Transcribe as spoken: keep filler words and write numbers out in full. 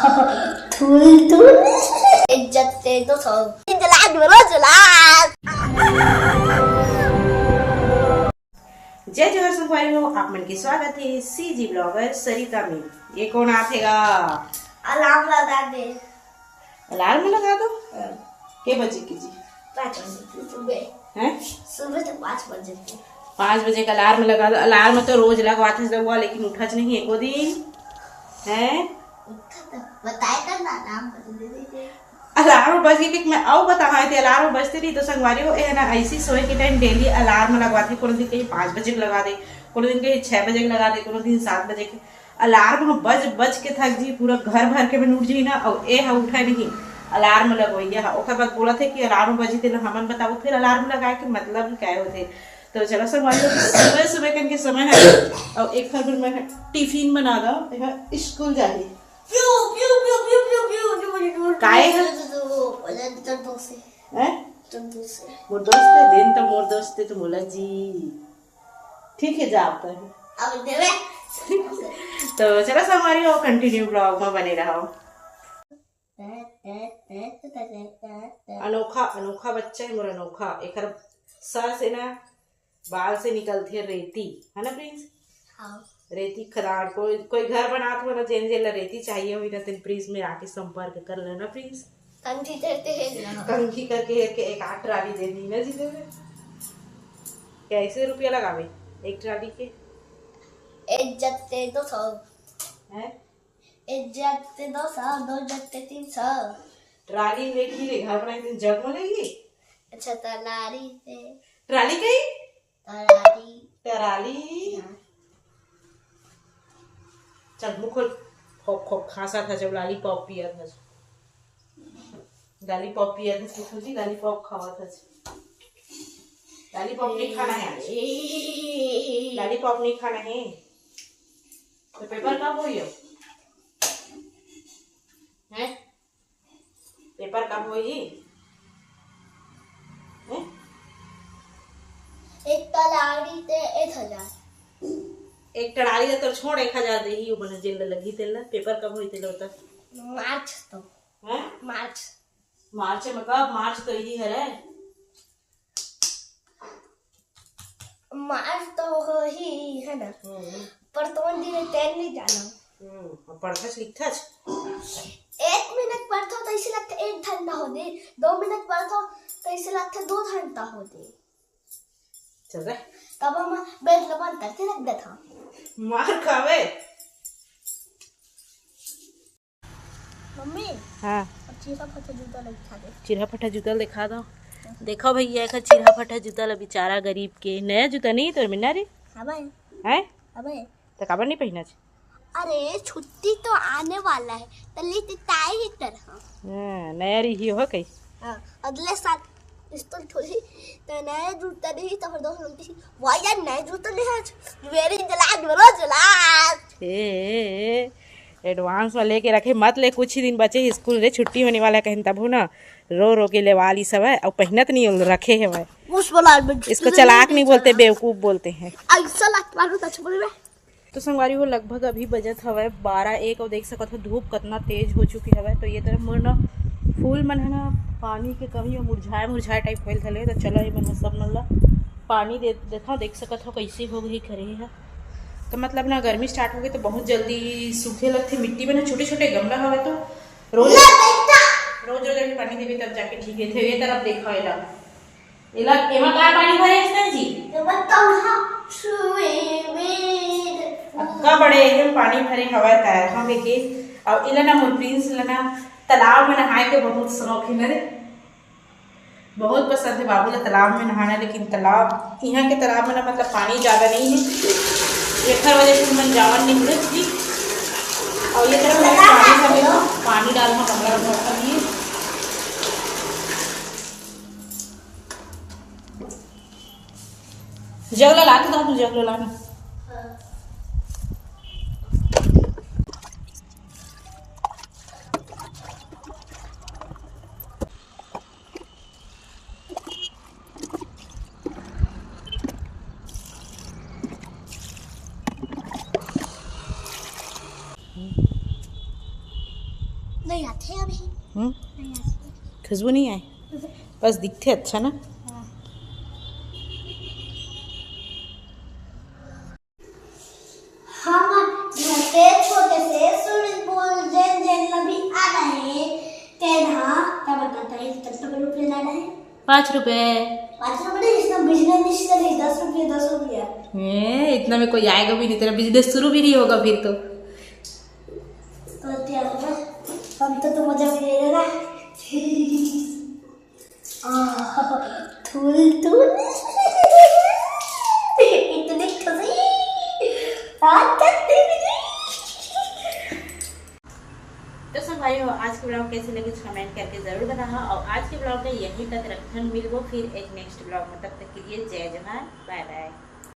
थुल थुल। इज्जत दे दो सौ। जला दो, जला। जय जोहार संगवारी हो, आप मन के स्वागत हे सीजी ब्लॉगर सरिता में। ये कोन आथे गा? अलार्म लगा दे। अलार्म लगा दो। हाँ। के बजे के जी? पाँच बजे के सुबह। हैं? सुबह तो पाँच बजे के। पाँच बजे का अलार्म लगा दो। अलार्म तो रोज लगवाथे रउआ, लेकिन उठच नहीं एको दिन। हैं? उठा तो बताए कर ना, अलार्म बज दे दे। अलार्म बज के मैं अउ बताहा थे, अलार्म बजते नहीं तो संगवारी हो, ए ना ऐसी सोए के टाइम डेली अलार्म लगवाथे। कोनो दिन कहीं पाँच बजे के लगा दे, कोनो दिन कहीं छह बजे के लगा दे, कोनो दिन सात बजे के। अलार्म ह बज बज के थक जी, पूरा घर भर के मन उठ जी ना, अउ ए ह उठे नहीं, अलार्म लगवइया ह। ओकर बाद बोलत हे कि अलार्म बजी, तेला हमन बताबो, फिर अलार्म लगाए के मतलब ही काय होथे। तो चलो संगवारी हो, सुबह सुबह कन के समय है, अउ एक हर मैं टिफिन बना दो, एक स्कूल जाही। प्यू, प्यू, प्यू, प्यू, प्यू, प्यू, प्यू, प्यू। काय है? तो, तो, तो, तो, तो दोस्त है। हैं? तो दोस्त है। मोर दोस्त है, दिन तो मोर दोस्त है, तो मोला जी। ठीक है, जाओ तो। अब देवे। तो चलो संगवारी हो, कंटिन्यू ब्लॉग में बने रहो। अनोखा, अनोखा बच्चा है मोर, अनोखा। एकर सर से ना, बाल से निकलथे रेती, है ना प्रिंस? हाँ। रेती खदान, कोई, कोई घर बनात हो ना, जेन जेन ला रेती चाहिए होही ना, तेन प्रिंस में आके संपर्क कर लेना प्रिंस। कंघी करके हेर लेना। कंघी करके हेर के एक आध ट्राली दे दी ना जी देवे। कैसे रुपया लगावे एक ट्राली के? एक जत्ते दो सौ। हैं? एक जत्ते दो सौ, दो जत्ते तीन सौ। ट्राली लेगी रे, घर बनाई दिन जग में लेगी। अच्छा, तलारी से। ट्राली कही? तरारी। तराली। हाँ। चल, मुंह खोल। खोक, खोक, खांसा था जब लॉलीपॉप पिया था। लॉलीपॉप पिया था, कुछ होती, लॉलीपॉप खावा था। लॉलीपॉप नहीं खाना है आज। लॉलीपॉप नहीं खाना है। तो पेपर कब होई अब? हैं? पेपर कब होई? हैं? एक तलारी ते एक हजार। एक टड़ारी ते तोर छोड़, एक हजार देही, वो बने जेल लगी तेल ना। पेपर कब होई तेल बता? मार्च तो। हैं? मार्च। मार्च में कब? मार्च तो यही है रे। मार्च तो होही, है ना? हम्म। पर तो दिन तेल नहीं जाना। हम्म, अब पढ़थस लिखथस? एक मिनट पढ़थो तो ऐसे लगता एक घंटा हो दे, दो मिनट पढ़थो तो ऐसे लगता दो घंटा हो दे। चल रे। तब हम बेड ल बंद करके रख देता। मार खावे। मम्मी, हाँ। अब चीरा फटा जूता लग खा दे। चीरा फटा जूता ल दिखा दो। देखो भैया, एकर चीरा फटा जूता ल, बेचारा गरीब के। नया जूता नहीं तोर में ना रे? हाँ भाई। हैं? हाँ भाई। तो काबर नहीं पहना छ? अरे, छुट्टी तो आने वाला है, तो लेते ताई ही तरह। हाँ, नया रही हो कहीं। हाँ, अगले साल स्कूल खुली, तो नया जूता नहीं, तो फिर दोस्त बोलती थी, "वाह यार, नया जूता नहीं है आज, very जला, जला, जला।" ए, ए, ए, एडवांस में लेके रखे मत ले, कुछ ही दिन बचे ही स्कूल रे, छुट्टी होने वाला है कहीं तब हो ना, रो रो के लेवा ली सब है, और पहनत नहीं हो, रखे है वह। उस वाला में इसको चलाक नहीं बोलते, बेवकूफ बोलते हैं। ऐसा लगता है, सच बोल रहे। तो संगवारी हो, लगभग अभी बजत हवय बारह एक, और देख सकत हो धूप कतना तेज हो चुके हवय। तो ये तरफ मोर ना फूल मन है ना, पानी के कमी और मुरझाए मुरझाए टाइप होल धले। तो चलो, ये मन सब मन ला पानी दे देता हूँ। देख सकत हो कैसे हो गई खरे है। तो मतलब ना, गर्मी स्टार्ट हो गई तो बहुत जल्दी सूखे लगथे। मिट्टी में ना छोटे छोटे गमला हवे तो रोज रोज अगर पानी देवे तब जाके ठीक रहथे। ये तरफ देखो, एला, एला, एमा का पानी भरे हस जी? एमा तलहा छुए में। अतका बड़े एकदम पानी भरे हवय तैरहा लेके। और इला ना मोर प्रिंस ला ना तालाब में नहाए के बहुत शौक है ना रे। बहुत पसंद है बाबू ला तालाब में नहाना, लेकिन तालाब, यहाँ के तालाब में ना, मतलब, पानी ज़्यादा नहीं है, एखर वजह से मन जावन नहीं मिलत जी। और ये तरफ में पानी भरे, पानी डालना, गमला रखना लिए। जग ला लाके दो, जग ला लाना। नहीं आते अभी। हम्म। नहीं आते। खुशबू नहीं आए, बस दिखते अच्छा ना। हाँ। हमर घर के छोटे से स्विमिंग पूल, जेन जेन ला भी आना है, तेन हा, क्या बताता है, इतना रुपये लाना है? पाँच रुपए। पाँच रुपए नहीं, इसमें बिजनेस नहीं चले, दस रुपये, दस रुपया। ए, इतना में कोई आएगा भी नहीं, तेरा बिजनेस शुरू भी नहीं होगा फिर तो। तो क्या होगा? हम तो, तो मजा भी ले लेना। आह, थुल थुल। इतनी खुशी। आज तक नहीं मिली। तो सब भाई हो, आज के ब्लॉग कैसे लगे, कमेंट करके जरूर बताना। और आज के ब्लॉग में यहीं तक रखन, मिलबो फिर एक नेक्स्ट ब्लॉग में। तब तक के लिए जय जोहार, बाय बाय।